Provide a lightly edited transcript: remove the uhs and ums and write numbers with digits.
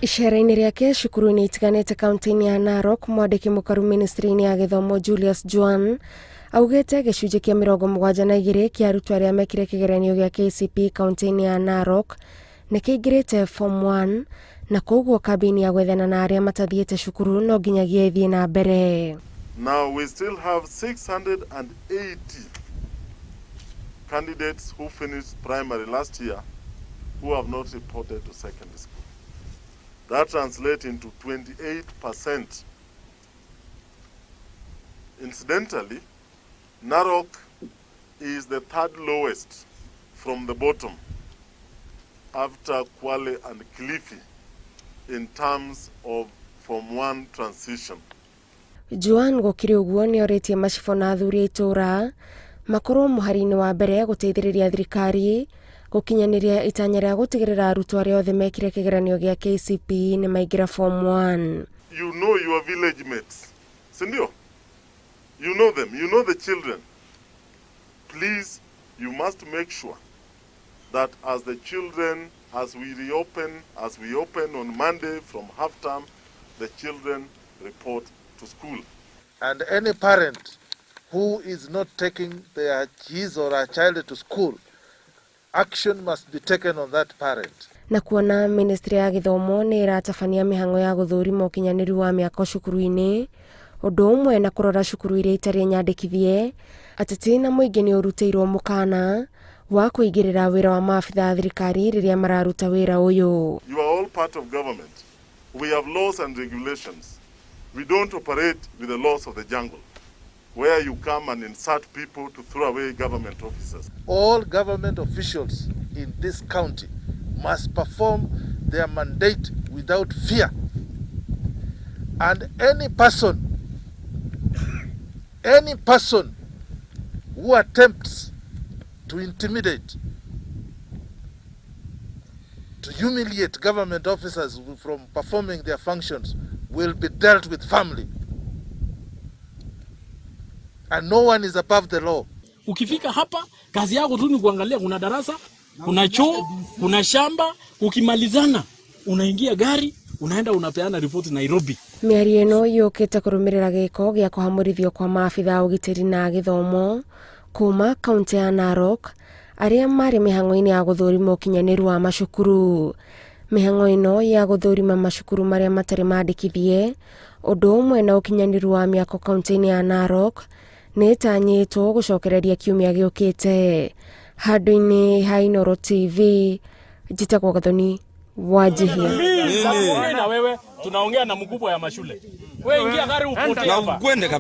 Icera-inĩ rĩake cukuru-inĩ itiganĩte kaunti-inĩ ya Narok, mwandĩki mũkaru ministry-inĩ ya gĩthomo Julius Juan augĩte gĩcunjĩ kĩa 72 kĩa arutwo arĩa mekire kĩgeranio gĩa KCPE kaunti-inĩ ya Narok nĩ kĩingĩrĩte Form 1 na koguo kambĩini ya gwethana na arĩa matathiĩte cukuru no nginyagia ĩthiĩ na mbere. Now we still have 680 candidates who finished primary last year who have not reported to secondary school. That translates into 28%. Incidentally, Narok is the third lowest from the bottom after Kwale and Kilifi in terms of Form 1 transition. Juan gũkĩrĩ ũguo nĩ orĩtie macibũ na athuri a itũũra makorwo mũhari-inĩ wa mbere gũteithĩrĩria thirikari gũkinyanĩria itanya rĩa gũtigĩrĩra arutwo arĩa othe mekire kĩgeranio gĩa KCPE nĩ maingĩra Form 1. You know your village mates, sindio? You know them, you know the children. Please, you must make sure that as the children, as we reopen, as we open on Monday from half term, the children report to school. And any parent who is not taking his or her child to school, action must be taken on that parent. Na kuona ministry ya gĩthomo nĩ ĩratabania mĩhang'o ya gũthũrima ũkinyanĩru wa mĩako cukuru-inĩ ũndũ ũmwe na kũrora cukuru iria itarĩ nyandĩkithie, ateti na mũingĩ nĩ ũrutĩirwo mũkana wa kũingĩrĩra wĩra wa maabitha a thirikari rĩrĩa mararuta wĩra ũyũ. You are all part of government. We have laws and regulations. We don't operate with the laws of the jungle, where you come and insert people to throw away government officers. All government officials in this county must perform their mandate without fear. And any person who attempts to intimidate, to humiliate government officers from performing their functions will be dealt with firmly. And no one is above the law. Ukifika hapa kazi yako tu ni kuangalia kuna darasa, kuna choo, kuna shamba. Ukimalizana unaingia gari, unaenda unapeana ripoti Nairobi. Mĩario ĩno yũkĩte kũrũmĩrĩra gĩko gĩa kũhamũrithio kwa maabitha a ũgitĩri na gĩthomo kuma kaunti ya Narok arĩa marĩ mĩhang'o-inĩ ya gũthũrima ũkinyanĩru wa macukuru. Mĩhang'o ĩno ya gũthũrima macukuru marĩa matarĩ mandĩkithie ũndũ ũmwe na ũkinyanĩru wa mĩako kaunti-inĩ ya Narok nĩ ĩtanyĩtwo gũcokereria kiumia gĩũkĩte. Handũ-inĩ ha Inooro TV, njĩtagwo Gathoni Wanjihia. Mimi na wewe tunaongea na mkubwa ya mashule. Wewe ingia gari upotee hapa. Kwende kabisa.